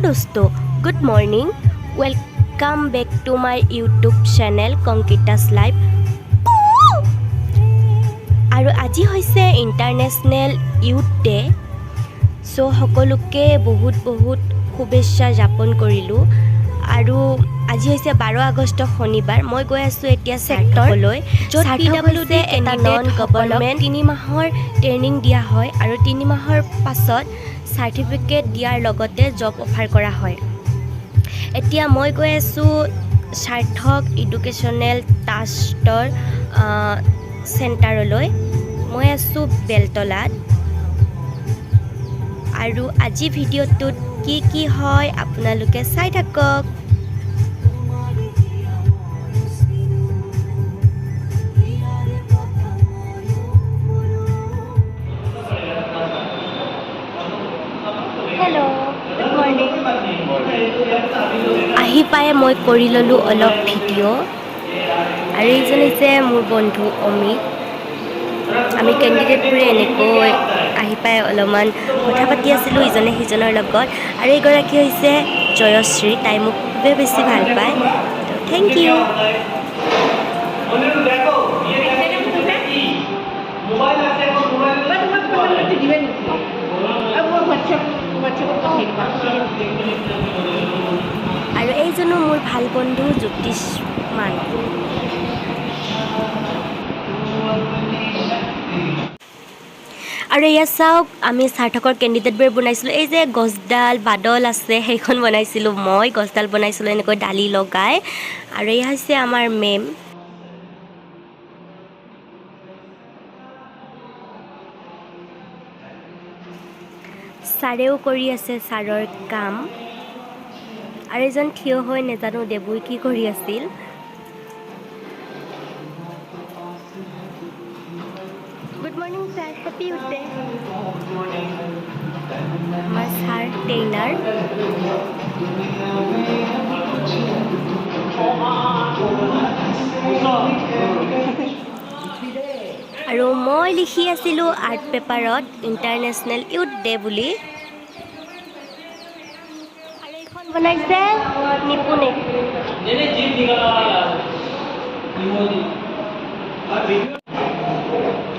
দোস্ত, good morning, welcome back to my YouTube channel Kankita's Life। আৰু আজি হৈছে ইণ্টাৰনেশ্যনেল ইউথ ডে। চ' সকলোকে বহুত বহুত শুভেচ্ছা জ্ঞাপন কৰিলোঁ। আৰু আজি হৈছে 12 আগষ্ট, শনিবাৰ। মই গৈ আছোঁ এতিয়া ছেক্টৰলৈ, য'ত পিডাব্লিউডি এটা নন গভৰ্ণমেণ্ট 3 মাহৰ ট্ৰেইনিং দিয়া হয় আৰু 3 মাহৰ পাছত চাৰ্টিফিকেট দিয়াৰ লগতে জব অফাৰ কৰা হয়। এতিয়া মই গৈ আছোঁ সাৰ্থক এডুকেশ্যনেল ট্ৰাষ্টৰ চেণ্টাৰলৈ। মই আছোঁ বেলতলাত। আৰু আজি ভিডিঅ'টোত কি কি হয় আপোনালোকে চাই থাকক। Hello, good morning. আহি পাই মই কৰি ল'লোঁ অলপ ভিডিঅ'। আৰু এইজন হৈছে মোৰ বন্ধু অমিত। আমি কেণ্ডিডেটবোৰে এনেকৈ আহি পাই অলপমান কথা পাতি আছিলোঁ ইজনে সিজনৰ লগত। আৰু এইগৰাকী হৈছে জয়শ্ৰী। তাই মোক খুবেই বেছি ভাল পায়। Thank you. Mobile আছে এখন মোবাইল। তোমাক নাম্বাৰটো দিবা নেকি? আৰু মই হোৱাটছএপত পঠাই দিবা। আৰু এইজনো মোৰ ভাল বন্ধু জ্যোতিষ্মান। আৰু এয়া চাওক, আমি সাৰ্থকৰ কেণ্ডিডেটবোৰে বনাইছিলোঁ। এই যে গছডাল, বাদল আছে, সেইখন বনাইছিলোঁ মই। গছডাল বনাইছিলোঁ এনেকৈ ডালি লগাই। আৰু এয়া হৈছে আমাৰ মেম। ছাৰেও কৰি আছে ছাৰৰ কাম। আৰু এজন থিয় হৈ নাজানো দেবুই কি কৰি আছিল। Good morning sir, happy Youth Day. আমাৰ ছাৰ ট্ৰেইনাৰ। আৰু মই লিখি আছিলোঁ আৰ্ট পেপাৰত ইণ্টাৰনেশ্যনেল ইউথ ডে বুলি। আৰু এইখন বনাইছে নিপুণে। नहीं, जीप निकला यार।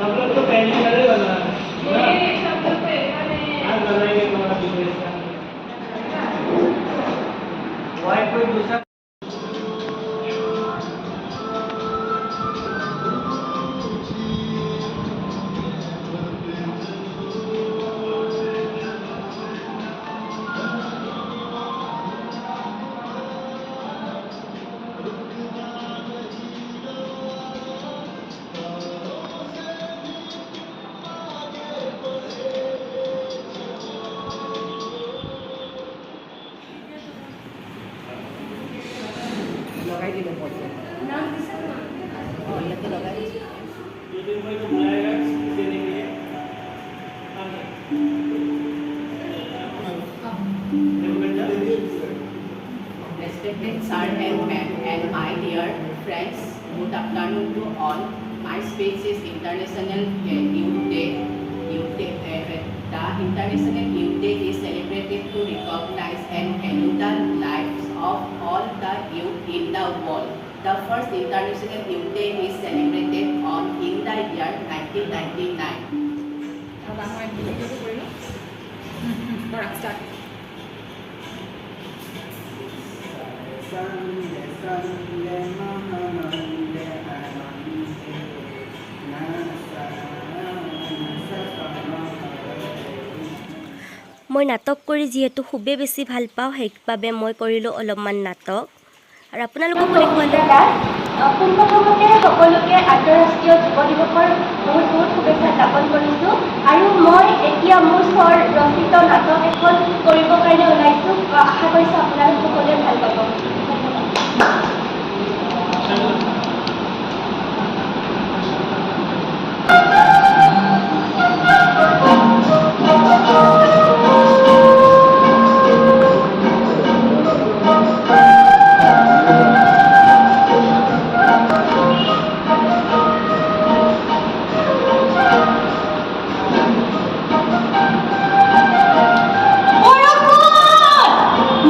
हम लोग तो पहली बार बना, आज बनाएंगे तुम्हारा बिजनेस का वाइट कोई दूसरा। লগাই দিলোঁ মই। অঁ, ইয়াতে লগাই দিছোঁ। ये दिन भाई को बुलाएगा देने के लिए। Respected sir and ma'am and my dear friends, good afternoon to all. My speech is International Youth Day. Youth Day, the International Youth Day is celebrated to recognize and value the lives of all the youth in the world. The first International Youth Day is celebrated on in the year 1999. মই ভিডিঅ'টো কৰিলোঁ। কৰা, start. সঙ্গে সঙ্গে মহানন্দে আনন্দে নাসা নাসা। মই নাটক কৰি যিহেতু খুবেই বেছি ভাল পাওঁ, সেইবাবে মই কৰিলোঁ অলপমান নাটক আৰু আপোনালোককো দেখুৱালোঁ। পোনপ্ৰথমতে সকলোকে আন্তঃৰাষ্ট্ৰীয় যুৱ দিৱসৰ বহুত বহুত শুভেচ্ছা জ্ঞাপন কৰিছোঁ। আৰু মই এতিয়া মোৰ স্বৰচিত নাটক এখন কৰিবৰ কাৰণে ওলাইছোঁ। আশা কৰিছোঁ আপোনালোক সকলোৱে ভাল পাব। ধন্যবাদ। বৰষুণ!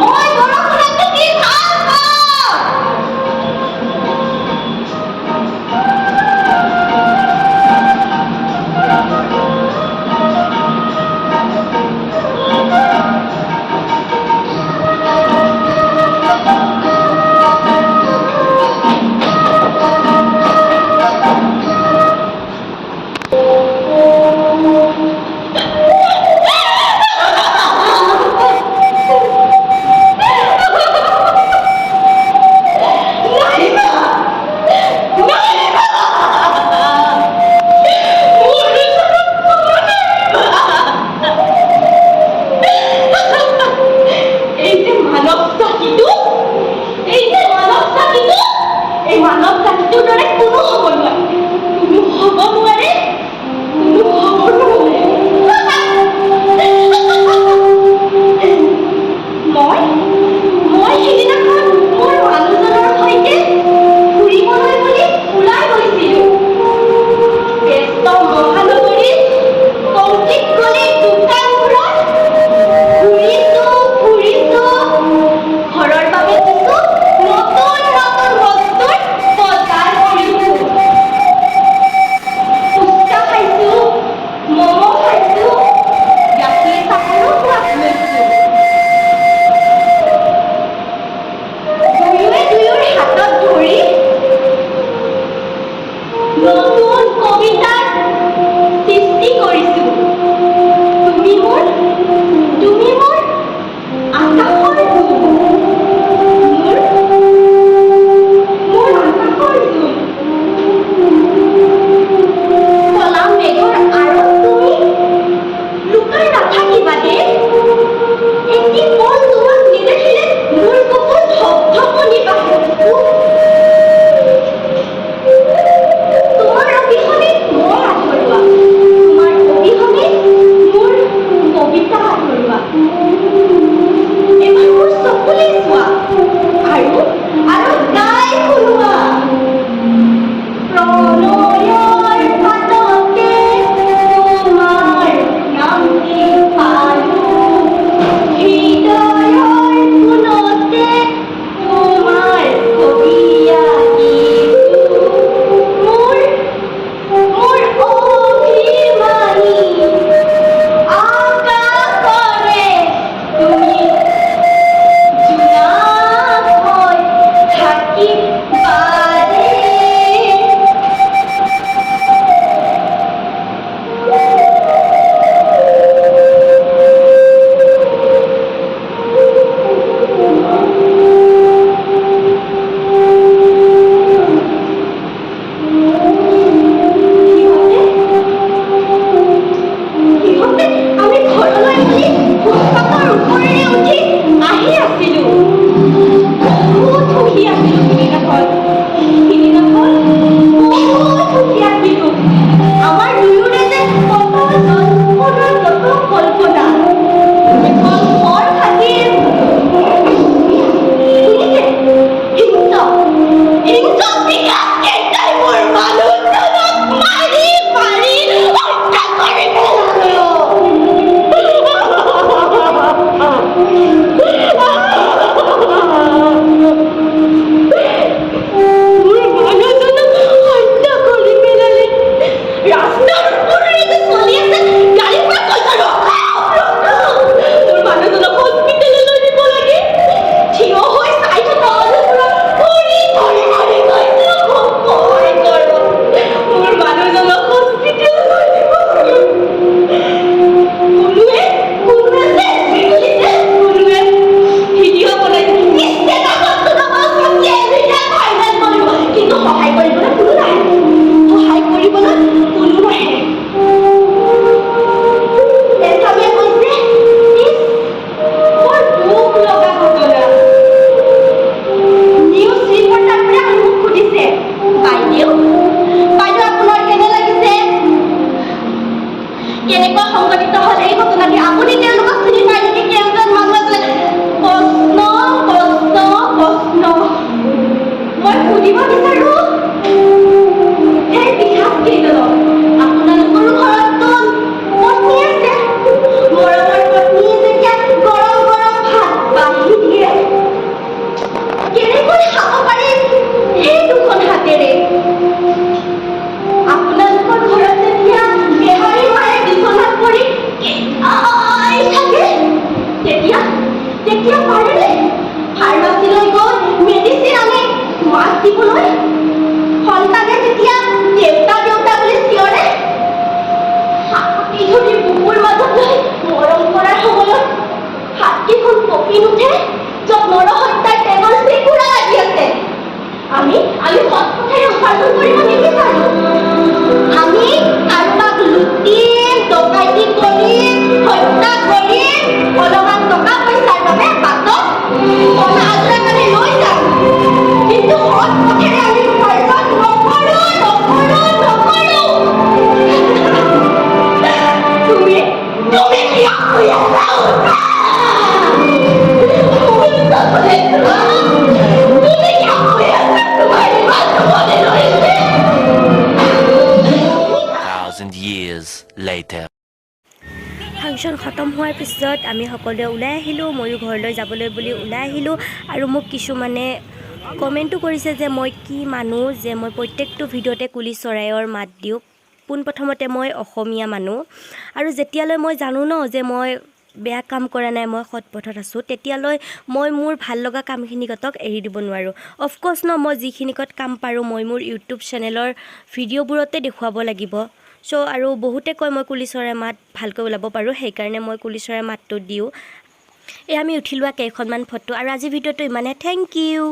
বাইদেউ, বাইদেউ, আপোনাৰ কেনে লাগিছে? কেনেকুৱা সংঘটিত হ'ল এই ঘটনাটি? আপুনি তেওঁলোকক চিনি পায় নেকি? কেইজন মানুহ আছিলে? প্ৰশ্ন, প্ৰশ্ন, প্ৰশ্ন। মই সুধিব বিচাৰো সেই পিশাচ কেইজনক, আপোনালোকৰো ঘৰততো পত্নী আছে। মৰমৰ পত্নীয়ে যেতিয়া গৰম গৰম ভাত বাঢ়ি দিয়ে, কেনেকৈ খাব পাৰে সেই দুখন হাতেৰে? আপোনালোকৰ ঘৰত যেতিয়া বেহাৰী মায়ে বিচনাত পৰি থাকে, তেতিয়া পাৰেনে ফাৰ্মাচীলৈ গৈ মেডিচিন আনি মাক দিবলৈ? সন্তানে যেতিয়া "দেউতা, দেউতা" বুলি চিঞৰে, সাৱটি ধৰি বুকুৰ মাজত লৈ মৰম কৰাৰ সময়ত হাতকেইখন কঁপি নুঠে, য'ত নৰহত্যাৰ তেজৰ চেকুৰা লাগি আছে? আমি সৎ পথেৰে উপাৰ্জন কৰিব নিবিচাৰো। আমি কাৰোবাক লুটিম, ডকাইতি কৰিম, হত্যা কৰিম, অলপমান টকা পইচাৰ বাবে বাটত কণা আজোৰা কানি লৈ যাম, কিন্তু সৎ পথেৰে আমি উপাৰ্জন নকৰো, নকৰো, নকৰো। তুমি কিয় শুই আছা? মোৰ চকুৰে চোৱা। তুমি কিয় শুই আছা? তোমাৰ ইমান টোপনি ধৰিছে? Thousand years later. Function খতম হোৱাৰ পিছত আমি সকলোৱে ওলাই আহিলোঁ। ময়ো ঘৰলৈ যাবলৈ বুলি ওলাই আহিলোঁ আৰু মোক কিছুমানে কমেণ্টো কৰিছে যে মই কি মানুহ যে মই প্ৰত্যেকটো ভিডিঅ'তে কুলি চৰাইৰ মাত দিওঁ। পোনপ্ৰথমতে মই অসমীয়া মানুহ আৰু যেতিয়ালৈ মই জানো ন যে মই বেয়া কাম কৰা নাই, মই সৎ পথত আছোঁ, তেতিয়ালৈ মই মোৰ ভাল লগা কামখিনিকতক এৰি দিব নোৱাৰোঁ। অফক'ৰ্ছ ন, মই যিখিনিকত কাম পাৰোঁ, মই মোৰ ইউটিউব চেনেলৰ ভিডিঅ'বোৰতে দেখুৱাব লাগিব। চ' আৰু বহুতে কয় মই কুলি চৰাই মাত ভালকৈ ওলাব পাৰোঁ, সেইকাৰণে মই কুলি চৰাই মাতটো দিওঁ। এই আমি উঠি লোৱা কেইখনমান ফটো আৰু আজিৰ ভিডিঅ'টো ইমানে। Thank U.